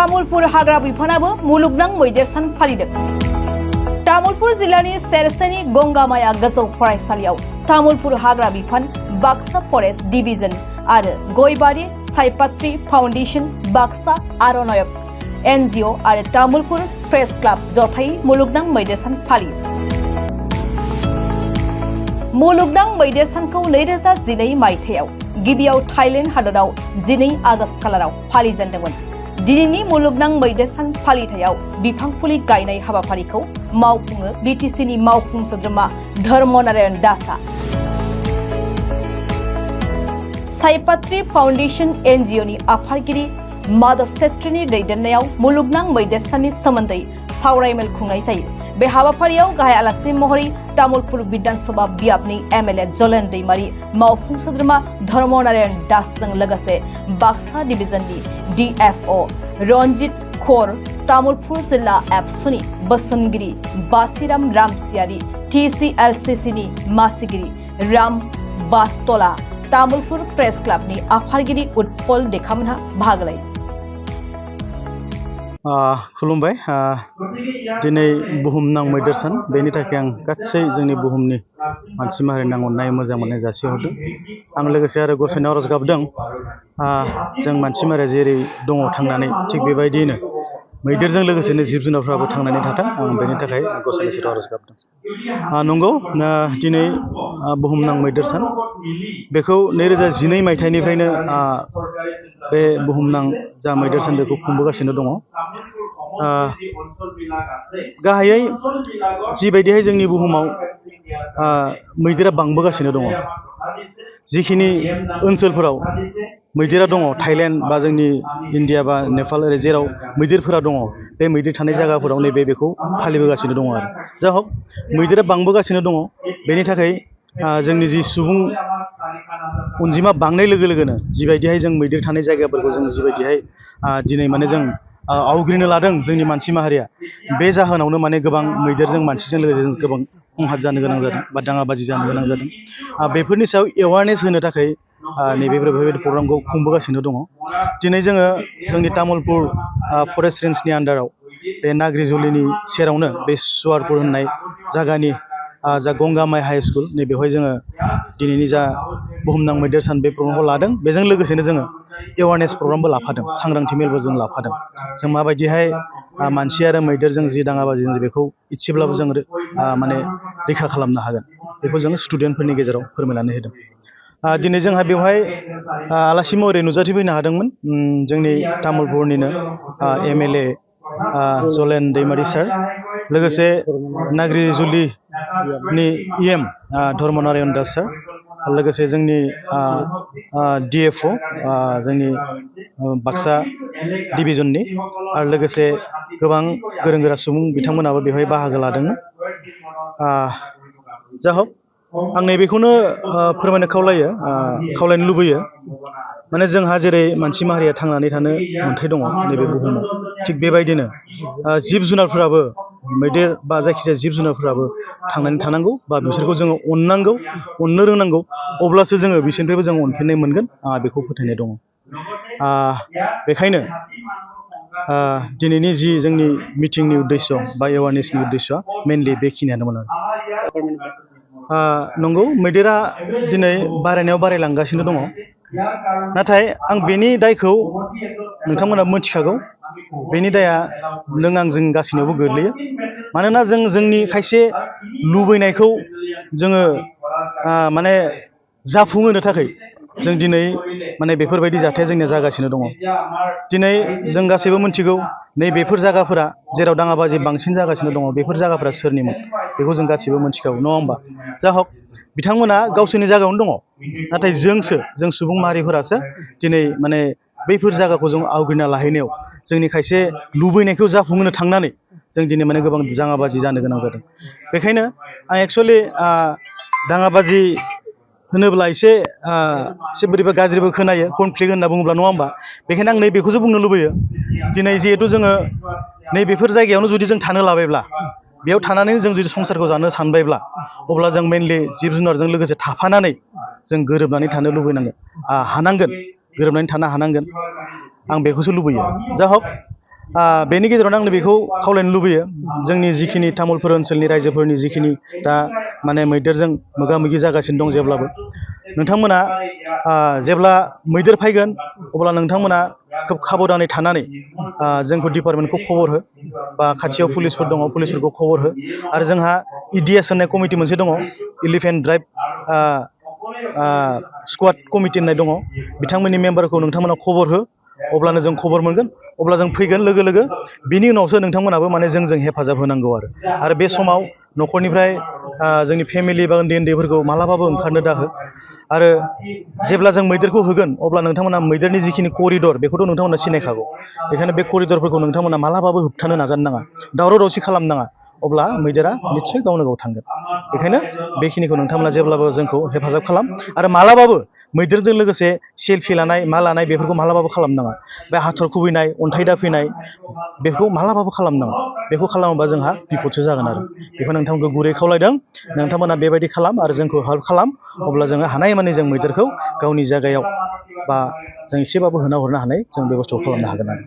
तामुलपुर हाग्रा बिफानाबो मुलुगनां मैदेर सान फालिदों। तामुलपुर जिल्लानि सेरसेनि गंगामाया गोजौ फरायसालियाव तामुलपुर हाग्रा बिफान, बाक्सा फरेस्ट डिविजन आरो गयबारि सायपात्री फाउन्डेशन, बाक्सा आर'नायक NGO आरो तामुलपुर प्रेस क्लाब जथायै मुलुगनां मैदेर सान फालियो। मुलुगनां मैदेर सानखौ 2012 मायथाइयाव गिबियाव थाइलेन्ड हादराव 12 आगस्ट खालाराव फालिजेनदोंमोन। दिनैनि मुलुगनां मैदेर सान फालिथायाव बिफां फुलि गायनाय हाबाफारिखौ मावफुङो BTCनि मावफुं सोद्रोमा धर्मनारायण दासआ। सायपात्री फाउन्डेशन NGOनि आफादगिरि माधव सेत्रीनि दैदेननायाव मुलुगनां मैदेर साननि सोमोन्दै सावरायमेल खुंनाय जायो। बे हाबाफारियाव गाहाय आलासि महरै तामुलपुर विधानसभा बियाबनि MLA जलेन दैमारी, मावफुं सोद्रोमा धर्मनारायण दासजों लोगोसे बाक्सा डिविजननि DFO रन्जित खर, तामुलपुर जिल्ला एबसुनि बोसोनगिरि बासिराम रामसियारी, TCLCCनि मासिगिरि राम बास्तला, तामुलपुर प्रेस क्लाबनि आफादगिरि उत्पल देखामोनहा बाहागो लायो। खुलुमबाय। दिनै बुहुमनां मैदेर सान, बेनि थाखाय आं गासै जोंनि बुहुमनि मानसि माहारिनि अननाय मोजां मोननाय जासिहरदों। आं लोगोसे आरो गसाइनाव आरज गाबदों जों मानसि माहारिया जेरै दङ थांनानै, थिग बेबायदियैनो मैदेरजों लोगोसेनो जिब जुनारफ्राबो थांनानै थाथों, आं बेनि थाखाय गसाइनि सेराव आरज गाबदों। नंगौ, दिनै बुहुमनां मैदेर सान, बेखौ 2012 मायथाइनिफ्रायनो बे बुहुमनां जा मैदेर सान बेखौ खुंबोगासिनो दङ। गाहायै जिबायदिहाय जोंनि बुहुमाव मैदेरा बांबोगासिनो दङ, जिखिनि ओनसोलफोराव मैदेरा दङ, थाइलेन्ड बा जोंनि इन्डिया बा नेपाल ओरै जेराव मैदेरफोरा दङ, बे मैदेर थानाय जायगाफोराव नैबे बेखौ फालिबोगासिनो दङ आरो। जा हक, मैदेरा बांबोगासिनो दङ। बेनि थाखाय जोंनि जि सुबुं अनजिमा बांनाय लोगो लोगोनो जिबायदिहाय जों मैदेर थानाय जायगाफोरखौ जों जिबायदिहाय दिनै माने जों आवग्रिनो लादों जोंनि मानसि माहारिया, बे जाहोनावनो माने गोबां मैदेरजों मानसिजों लोगोसे जों गोबां खंहात जानो गोनां जादों बा दाङाबाजि जानो गोनां जादों। बेफोरनि सायाव एवारनेस होनो थाखाय बेफोरबायदि प्रग्रामखौ खुंबोगासिनो दङ। दिनै जोङो जोंनि तामुलपुर फरेस्ट रेन्जनि आन्डाराव बे नाग्रिजुलिनि सेरावनो बे सुवारपुर होननाय जायगानि जा गंगामाय हाइ स्कुल, नैबेवहाय जोङो दिनैनि जा बुहुमनां मैदेर सान बे प्रग्रामखौ लादों। बेजों लोगोसेनो जोङो एवारनेस प्रग्रामबो लाफादों, सांग्रांथि मेलबो जों लाफादों। जों माबायदिहाय मानसि आरो मैदेरजों जि दाङाबाजि बेखौ इसेब्लाबो जों माने रैखा खालामनो हागोन, बेखौ जों स्टुडेन्टफोरनि गेजेराव फोरमायनानै होदों। दिनै जोंहा बेवहाय आलासि महरै नुजाथिफैनो हादोंमोन जोंनि तामुलपुरनिनो MLA जलेन दैमारी सार, लोगोसे नाग्रिजुलिनि EM धर्मनारायण दास सार, लोगोसे जोंनि DFO जोंनि बाक्सा डिभिजननि, आरो लोगोसे गोबां गोरों गोरा सुबुं बिथांमोनाबो बेवहाय बाहागो लादोंमोन। जा हक, आं नैबेखौनो फोरमायनो खावलायनो लुबैयो, माने जोंहा जेरै मानसि माहारिया थांनानै थानो मोन्थाय दङ नैबे बुहुमाव, थिग बेबायदिनो जिब जुनारफोराबो, मैदेर बा जायखिजाया जिब जुनारफोराबो थांनानै थानांगौ, बा बिसोरखौ जोङो अननांगौ, अननो रोंनांगौ, अब्लासो जोङो बिसोरनिफ्रायबो जों अनफिननाय मोनगोन, बेखौ फोथायनाय दङ। बेखायनो दिनैनि जि जोंनि मिटिंनि उद्देश्य बा एवारनेसनि उद्देश्यआ मेनलि बेखिनियानोमोन आरो। नंगौ, मैदेरा दिनै बारायनायाव बारायलांगासिनो दङ, नाथाय आं बेनि दायखौ नोंथांमोना मिथिखागौ, बेनि दाया नों आं जों गासैनियावबो गोग्लैयो। मानोना जों जोंनि खायसे लुबैनायखौ जोङो माने जाफुंहोनो थाखाय जों दिनै माने बेफोरबायदि जाथाया जोंनिया जागासिनो दङ। दिनै जों गासैबो मिथिगौ, नैबेफोर जायगाफोरा जेराव दाङाबाजि बांसिन जागासिनो दङ, बेफोर जायगाफोरा सोरनिमोन, बेखौ जों गासैबो मिथिखागौ, नङा होमबा? जा हक, बिथांमोना गावसोरनि जायगायावनो दङ, नाथाय जों सुबुं माहारिफोरासो दिनै माने बैफोर जायगाखौ जों आवग्रिना लाहैनायाव जोंनि खायसे लुबैनायखौ जाफुंहोनो थांनानै जों दिनै माने गोबां दाङाबाजि जानो गोनां जादों। बेखायनो आं एक्सुवेलि दाङाबाजि होनोब्ला एसे बोरैबा गाज्रिबो खोनायो, कनफ्लिक्ट होनना बुङोब्ला, नङा होमबा? बेखायनो आं नैबेखौसो बुंनो लुबैयो, दिनै जिहेथु जोङो नैबेफोर जायगायावनो जुदि जों थानो लाबायब्ला, बेयाव थानानै जों जुदि संसारखौ जानो सानबायब्ला, अब्ला जों मेनलि जिब जुनारजों लोगोसे थाफानानै जों गोरोबनानै थानो लुबैनांगोन, हानांगोन, गोरोबनानै थानो हानांगोन। आं बेखौसो लुबैयो। जा हक, बेनि गेजेरावनो आंनो बेखौ खावलायनो लुबैयो जोंनि जिखिनि तामुलपुर ओनसोलनि रायजोफोरनि जिखिनि दा माने मैदेरजों मोगा मोगि जागासिनो दं जेब्लाबो नोंथांमोना जेब्ला मैदेर फैगोन अब्ला नोंथांमोना खोब साबधानै थानानै जोंखौ डिपार्टमेन्टखौ खबर हो बा खाथियाव पुलिसफोर दङ पुलिसफोरखौ खबर हो आरो जोंहा इडिएस होननाय कमिटि मोनसे दङ इलिफेन्ट ड्राइभ स्क्वाड कमिटि होननाय दङ बिथांमोननि मेम्बारखौ नोंथांमोना खबर हो अब्लानो जों खबर मोनगोन अब्ला जों फैगोन लोगो लोगो बिनि उनावसो नोंथांमोनाबो माने जोंजों हेफाजाब होनांगौ आरो बे समाव न'खरनिफ्राय जोंनि फेमिलि बा उन्दै उन्दैफोरखौ मालाबाबो ओंखारनो दाहो आरो जेब्ला जों मैदेरखौ होगोन अब्ला नोंथांमोना मैदेरनि जिखिनि करिडर बेखौथ' नोंथांमोना सिनायखागौ बेखायनो बे करिडरफोरखौ नोंथांमोना मालाबाबो होबथानो नाजानो नाङा दावराव दावसि खालामनाङा अब्ला मैदेरा निस्सय गावनो गाव थांगोन बेखायनो बेखिनिखौ नोंथांमोना जेब्लाबो जोंखौ हेफाजाब खालाम आरो मालाबाबो मैदेरजों लोगोसे सेलफि लानाय मा लानाय बेफोरखौ मालाबाबो खालामनाङा बे हाथर खुबैनाय अन्थाइ दाफैनाय बेखौ मालाबाबो खालामनाङा बेखौ खालामोबा जोंहा बिपदसो जागोन आरो बेखौ नोंथांखौ गुरै खावलायदों नोंथांमोना बेबायदि खालाम आरो जोंखौ हेल्प खालाम अब्ला जोङो हानायमानि जों मैदेरखौ गावनि जायगायाव बा जों एसेबाबो होना हरनो हानाय जों बेबस्थाखौ खालामनो हागोन आरो